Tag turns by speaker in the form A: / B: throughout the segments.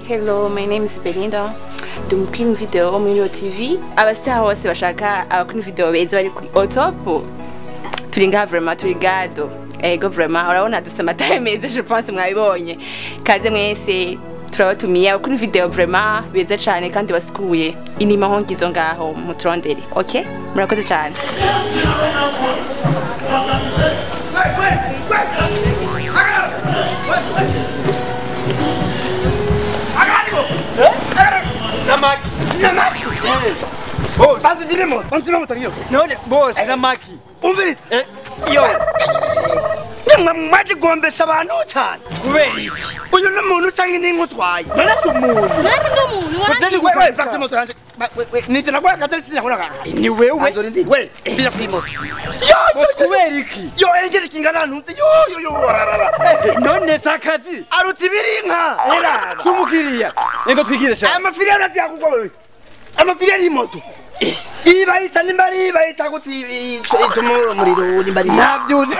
A: Hello, my name is Belinda. Ndi umukinyi video wo muri TV. Abastar bose bashaka abakinyi video beza bari kuri Otop. Turi ngaha vraiment, turi gado. Ego vraiment, urabona dufise amataye meza, je pense mwabibonye. Kaze mwese turabatumiye abakinyi video vraiment beza cane kandi basukuye. Inima hongizo ngaho muturondere. Okay? Murakoze cane.
B: Namaki.
C: Namaki.
B: Boss.
C: Bantu moto niyo.
B: None boss namaki.
C: Umviriza.
B: Yo.
C: Nimwe mwaje gombesha abantu cyane.
B: Kubera iki?
C: Uyu ni umuntu cyangwa ni inkutwaye?
B: None si umuntu.
D: None si umuntu.
B: Wewe
C: wewe bakte moto yanje. Nije nagoya katari sinakora ka.
B: Ni wewe.
C: Andori ndi. We, bila kuri moto. Yo,
B: kubera iki?
C: Yo, engere kingana ntunze. Yo yo yo.
B: None sakazi.
C: Aruta ibirinka. Era.
B: Tumukiriya. Ego twigire sha.
C: Amafiri araziyakugwa wewe. Amafiri ari moto. Ibayita nimbari bayita kuti ituma umuriro nimbari.
B: Nabyuze.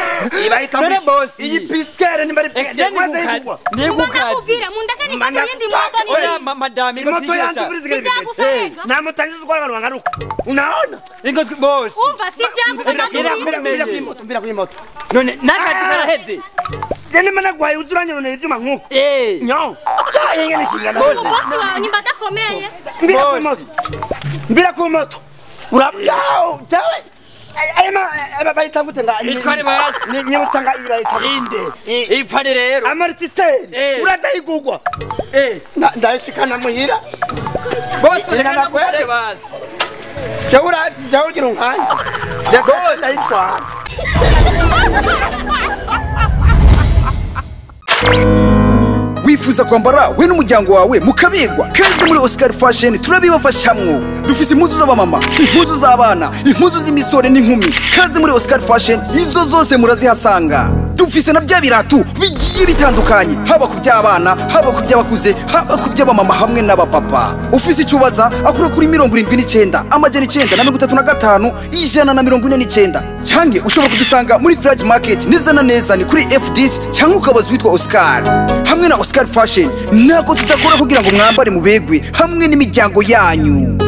C: Ibayita
B: none boss.
C: Iyi piskere nimbari piskere.
B: Nigukazi.
D: Nigukavira mundaka nifate yindi moto ni.
B: Oya madame
C: imoto yangu
D: buri zigere.
C: Na moto yangu zikora abantu bangaruka. Unaona?
B: Ingo boss.
D: Umva si byangu
C: kandi mbira kuri moto.
B: None nakazi karaheze.
C: Gene mana gwaye uzuranye none ibyuma nkuko.
B: Eh.
C: Nyo. Yengene kingana.
D: Boss wawe nimba adakomeye.
C: Mbira kuri moto. Mbira kuri moto. Urabyaho cyawe. Aya bayita gute nga
B: itware basi
C: nyibutanga ibayita
B: inde ipfane rero
C: amortiseri uratayigugwa ndayishikana muhira
B: boss reka nakwere basi
C: cyo urazi cyo ugira unkanya
B: boss
C: ayitwara.
E: Wifuza kwambara we n'umuryango wawe mukabegwa? Kaze muri Oscar Fashion turabibafashamwo. Dufise impuzu z'abamama, impuzu z'abana, impuzu z'imisore n'inkumi. Kaze muri Oscar Fashion izo zose murazihasanga. Dufise na bya biratu bigiye bitandukanye, haba ku by'abana, haba ku by'abakuze, haba ku by'abamama hamwe n'abapapa. Ufise icubaza akura kuri 79 935 149, canke ushobora kudusanga muri Village Market neza na neza ni kuri FDC, cyangwa ukabaza witwa Oscar. Hamwe na Oscar Fashion nako tudakora kugira ngo mwambare mubegwe hamwe n'imiryango yanyu.